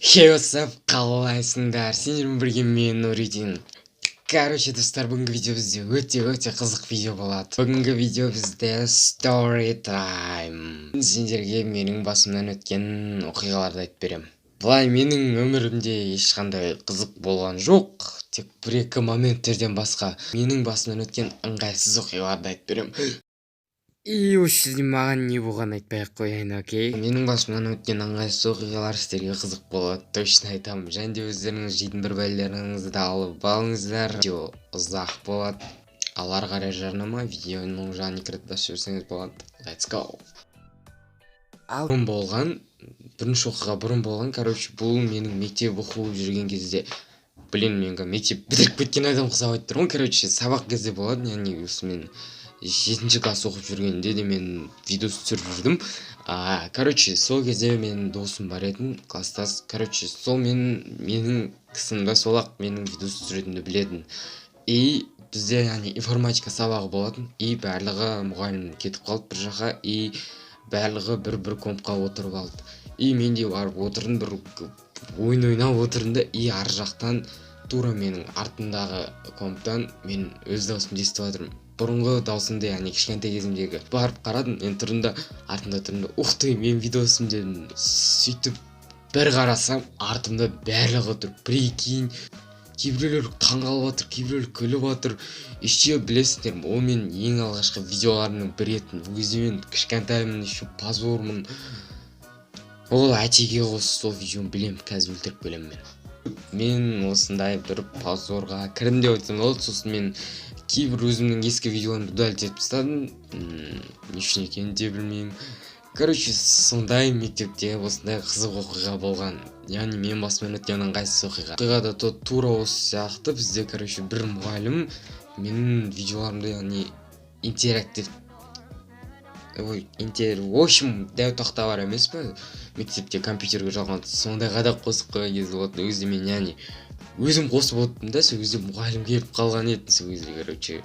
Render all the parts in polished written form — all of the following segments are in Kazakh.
Hey, what's up, қалайсыңдар? Сендермен бірге мен, Нуридин. Короче, достар, бүгінгі видео бізде өте-өте қызық видео болады. Бүгінгі видео бізде story time. Сендерге менің басымнан өткен оқиғаларды айтып беремін. Былай, менің өмірімде ешқандай қызық болған жоқ, тек бір-екі моменттерден басқа. Менің басымнан өткен ыңғайсыз оқиғаларды айтып беремін. И осы жерде маған не болғанын айтпай ақ қояйын, окей? Менің басымнан өткен ыңғайсыз оқиғалар сіздерге қызық болады, точно айтамын. Және де өздеріңіз жейтін бір бәлелеріңізді алып алыңыздар. Видео ұзақ болады. Ал ары қарай жарнама, видеоның жағын екі рет басып жіберсеңіз болады. Let's go. Ал бұрын болған, бірінші оқиға бұрын болған, короче, бұл менің мектеп оқып жүрген кезде. Блин, мен мектеп бітіріп кеткен адам ұқсап айтып тұрмын ғой. Короче, сабақ кезде болады, яғни осы мен жетінші класс оқып жүргенде де мен видос түсіріп жүрдім. Короче, сол кезде менің досым бар еді, класстас. Короче, сол менің кісімді, сол ақ менің видос түсіретінімді білетін. И бізде, яғни, информатика сабағы болатын, и барлығы, мұғалім кетіп қалды бір жаққа, и барлығы бір бір компқа отырып алды. И мен де барып отырдым, бір ойын ойнап отырдым да. И ар жақтан, тура менің артымдағы комптан мен өз дауысымды естіп жатырмын, бұрынғы даусымды, яғни кішкентай кезімдегі. Барып қарадым, мен тұрдым да, артымда тұрдым да, «Ух ты, менің видосым» дедім. Сөйтіп бір қарасам, артымда барлығы тұр, прикинь. Кейбіреулер таңғалып жатыр, кейбіреулер күліп жатыр. Еще білесіңдер ме, ол менің ең алғашқы видеоларымның бірі етін. Ол кезде мен кішкентаймын, еще позормын. Ол әтеге осы сол видеоны білемін, қазір өлтіріп келемін. Мен осындай бір позорға кірдім деп айтсам болады. Сосын мен кейбір өзімнің ескі видеоларымды удалить етіп тастадым. Не үшін екенін де білмеймін. Короче, сондай мектепте осындай қызық оқиға болған, яғни менің басымнан өткен ыңғайсыз оқиға. Оқиғада тура осы сияқты. Бізде, короче, бір мұғалім менің видеоларымды, яғни интерактив, ой, в общем, дәу тақта бар емес па мектепте, компьютерге жалған, сондайға да қосып қойған кез болатын. Ол кезде мен, яғни, өзім қосып отырдым да. Сол кезде мұғалім келіп қалған еді. Сол кезде, короче,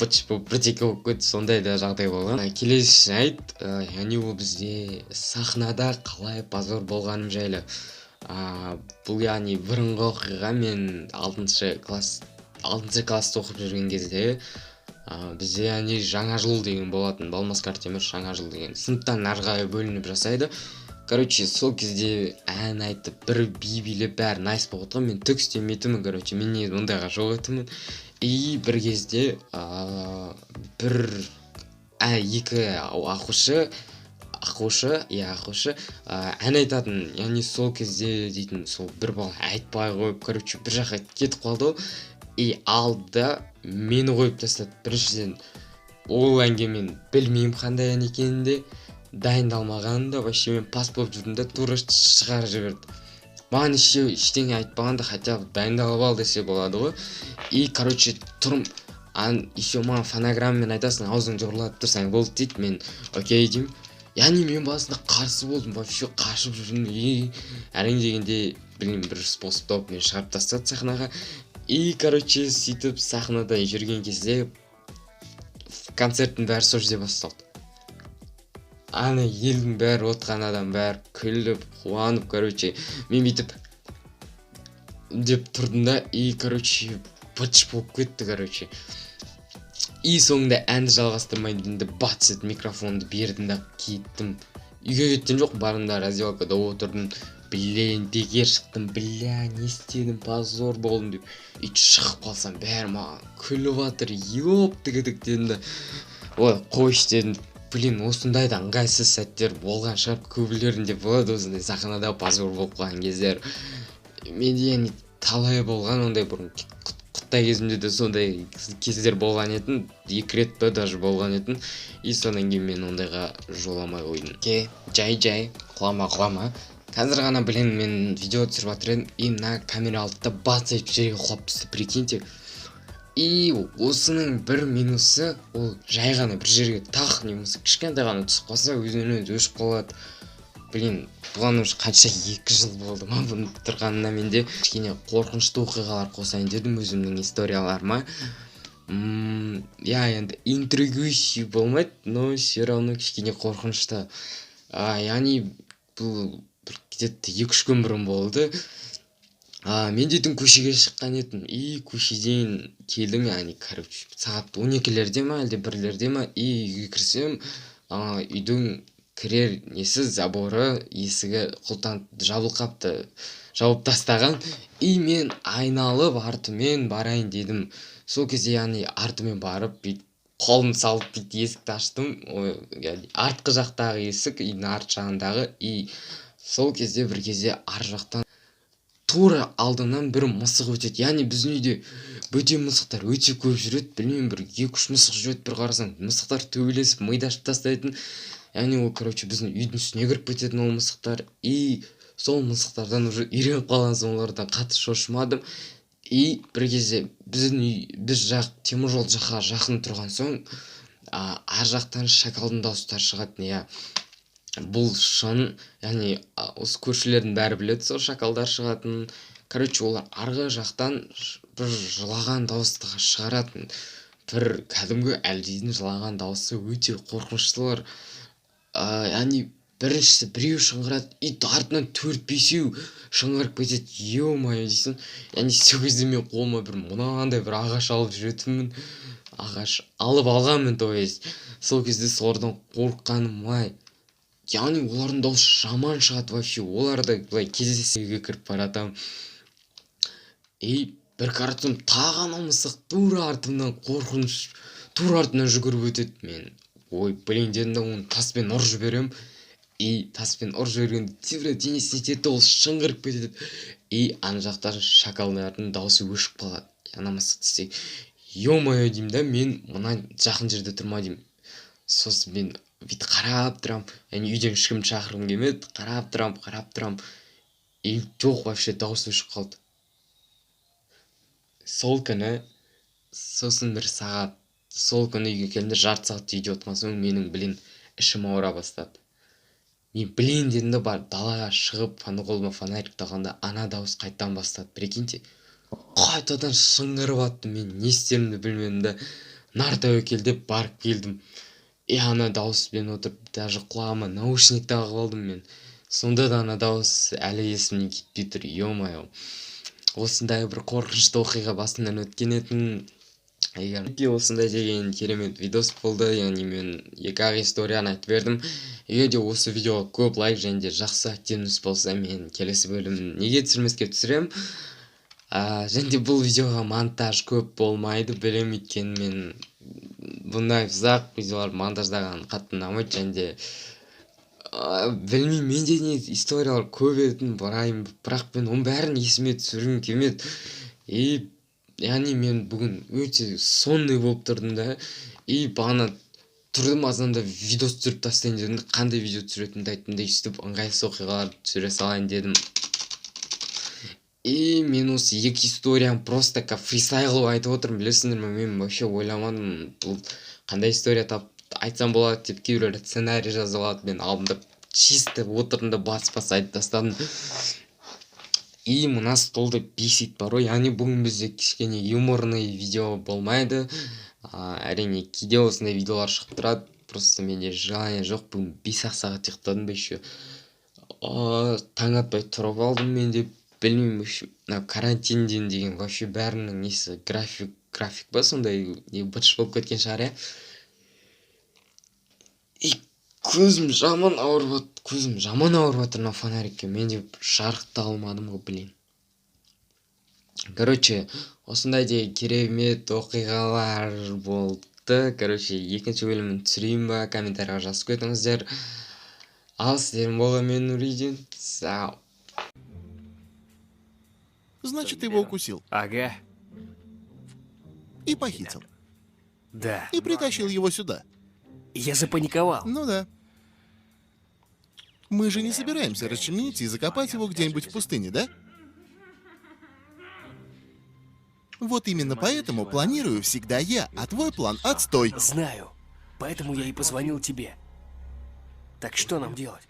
быт болып, бірдеңе болып кетті, сондай да жағдай болған. Келесі жайт, яғни ол бізде сахнада қалай позор болғаным жайлы. Бұл, яғни, бұрынғы оқиға. Мен алтыншы класста оқып жүрген кезде бізде, яғни, жаңа жыл деген болатын. Балмас емес, жаңа жыл деген сыныптан ары қарай бөлініп жасайды. Короче, сол кезде ән айтып, бір би билеп, бәрі найс болып отқан. Мен түк істемейтінмін. Короче, мен негізі ондайға жоқ едімін. И бір кезде бір екі оқушы, иә, оқушы ән айтатын. Яғни сол кезде дейтін, сол бір бала айтпай қойып, короче, бір жаққа кетіп қалды ғой. И алды да, мені қойып тастады. Біріншіден, ол әнге мен білмеймін қандай ән екенін де, дайындалмағанын да. Вообще мен пас болып жүрдім да, тура шығарып жіберді. Маған еще ештеңе айтпаған да, хотя бы дайындалып ал десе болады ғой. И, короче, тұрмын. Еще маған фонограммамен айтасың, аузыңды жыбырлатып тұрсаң болды дейді. Мен окей деймін. Яғни мен басында қарсы болдым, вообще қашып жүрдім. И әрең дегенде, білмеймін, бір способ тауып, мені шығарып тастады сахнаға. И, короче, сөйтіп сахнада жүрген кезде концерттің бәрі сол жерде басталды. Ана елдің бәрі, отырған адам бәрі күліп, қуанып. Короче, мен бүйтіп деп тұрдым да, и, короче, быт болып кетті. Короче, и соңында әнді жалғастырмай дедім де, бац етіп микрофонды бердім да, кеттім. Үйге кеткен жоқпын, бардым да, раздевалкада отырдым. Блин, бекер шықтым, бля, не істедім, позор болдым деп. И шығып қалсам, бәрі маған күліп жатыр. Ёптігідік дедім да, ой, қойшы дедім. Блин, осындай да ыңғайсыз сәттер болған шығар көбілерінде. Болады осындай сахнада позор болып қалған кездер. Менде, яғни, талай болған ондай. Бұрын құттай кезімде де сондай кездер болған етін, екі рет па даже болған етін. И содан кейін мен ондайға жоламай қойдым. Окей, жай жай, құлама, құлама. Қазір ғана, блин, мен видео түсіріп жатыр едім, и мына камера алды да, бац етіп жерге құлап түсті, прикиньте. И осының бір минусы: ол жай ғана бір жерге тақ, не болмаса кішкентай ғана түсіп қалса, өзінен өзі өшіп қалады. Блин, бұған уже қанша, 2 жыл болды ма бұның тұрғанына. Менде кішкене қорқынышты оқиғалар қосайын дедім өзімнің историяларыма. Иә, енді интригующий болмайды, но все равно кішкене қорқынышты. Яғни бұл бір Где-то 2-3 күн бұрын болды. Мен дейтін көшеге шыққан едім. И көшеден келдім, яғни, короче, сағат 12-лерде ма, әлде 1-лерде ма, и үйге кірсем, үйдің кірер несі, заборы, есігі құлыптанып жабылып қапты, жауып тастаған. И мен айналып артымен барайын дедім. Сол кезде, яғни, артымен барып, бүйтіп қолым салып, бүйтіп есікті аштым. Ой, яғни артқы жақтағы есік, үйдің арт жағындағы. И сол кезде бір кезде ар жақтан тура алдымнан бір мысық өтеді. Яғни біздің үйде бөтен мысықтар өте көп жүреді, білмеймін, бір 2-3 мысық жүреді. Бір қарасаң, мысықтар төбелесіп, миды ашып тастайтын. Яғни ол, короче, біздің үйдің үстіне кіріп кететін ол мысықтар. И сол мысықтардан уже үйреніп қалған соң, олардан қатты шошымадым. И бір кезде біздің үй, біз жақ теміржол жаққа жақын тұрған соң, ар жақтан шакалдың дауыстары шығатын, иә. Бұл шын, яғни осы көршілердің бәрі біледі сол шакалдар шығатынын. Короче, олар арғы жақтан бір жылаған дауысты шығаратын, бір кәдімгі әлдидің жылаған дауысы, өте қорқыныштылар. Яғни біріншісі біреу шыңғырады, и артынан төрт бесеу шыңғырып кетеді. Ё-моё дейсің. Яғни сол кезде мен қолыма бір мынандай бір ағаш алып жүретінмін, ағаш алып алғанмын, то есть. Сол кезде солардан қорыққаным ай. Яғни олардың дауысы жаман шығады вообще. Олар да былай кездессе, үйге кіріп баратамын, и бір қарасам, тағы ана мысық тура артымнан, қорқыныш, тура артымнан жүгіріп өтеді. Мен «Ой, блин» дедім да, оны таспен ұрып жіберемін. И таспен ұрып жібергенде тура денесіне тиеді, ол шыңғырып кетеді. И ана жақтан шакалдардың дауысы өшіп қалады. Ана мысық тістей. Ё-моё деймін да, мен мына жақын жерде тұрма деймін. Сосын мен бүйтіп қарап тұрамын, яғни үйден ешкімді шақырғым келмеді. Қарап тұрамын, қарап тұрамын, и жоқ, вообще дауыс өшіп қалды сол күні. Сосын бір сағат, сол күні үйге келдім де, жарты сағат үйде отырған соң, менің, блин, ішім ауыра бастады. Мен «Блин» дедім да, барып далаға шығып, қолыма фонарик алғанда, ана дауыс қайтадан бастады. Прикиньте, қайтадан шыңғырып атты. Мен не істерімді білмедім да, нар тәуекел деп барып келдім. И ана дауыспен отырып, даже құлағыма наушник тағып алдым мен, сонда да ана дауыс әлі есімнен кетпей тұр. Ё-моё, осындай бір қорқынышты оқиға басымнан өткен етін. Егер осындай деген керемет видос болды, яғни мен екі-ақ историяны айтып бердім. Егер де осы видеоға көп лайк және де жақсы активность болса, мен келесі бөлімін неге түсірмеске, түсіремін. Және де бұл видеоға монтаж көп болмайды, білемін, өйткені мен бұндай ұзақ видеолар монтаждаған қатты ұнамайды. Және де білмеймін, менде не историялар көп еді, бірақ мен оның бәрін есіме түсіргім келмеді. И яғни мен бүгін өте сонный болып тұрдым да, и бағана тұрдым азанда, видос түсіріп тастайын дедім. Қандай видео түсіретінімді айттым да, өйстіп ыңғайсыз оқиғаларды түсіре салайын дедім. И мен осы екі историяны просто как фристайл қылып айтып отырмын, білесіңдер ме? Мен вообще ойламадым, бұл қандай история тап айтсам болады деп. Кейбіреулер сценарий жазып алады, мен алдымда чисто отырдым да, бас бас айтып тастадым. И мына столда бесит бар ғой. Яғни бүгін бізде кішкене юморный видео болмайды. Әрине, кейде осындай видеолар шығып тұрады, просто менде желание жоқ. Бүгін 5-ақ сағат ұйықтадым ба, еще таң атпай тұрып алдым мен де, білмеймін. Вообще мына карантинден деген вообще бәрінің несі, график па, сондай не быт болып кеткен шығар, иә. И көзім жаман ауырып, көзім жаман ауырып жатыр мына фонарикке. Мен де жарықты алмадым ғой, блин. Короче, осындай де керемет оқиғалар болды. Короче, екінші бөлімін түсірейін ба, комментарийға жазып кетіңіздер. Ал сіздермен болған мен, Нуридин. Сау. Значит, ты его укусил. Ага. И похитил. Да. И притащил его сюда. Я запаниковал. Ну да. Мы же не собираемся расчленить и закопать его где-нибудь в пустыне, да? Вот именно поэтому планирую всегда я, а твой план отстой. Знаю. Поэтому я и позвонил тебе. Так что нам делать?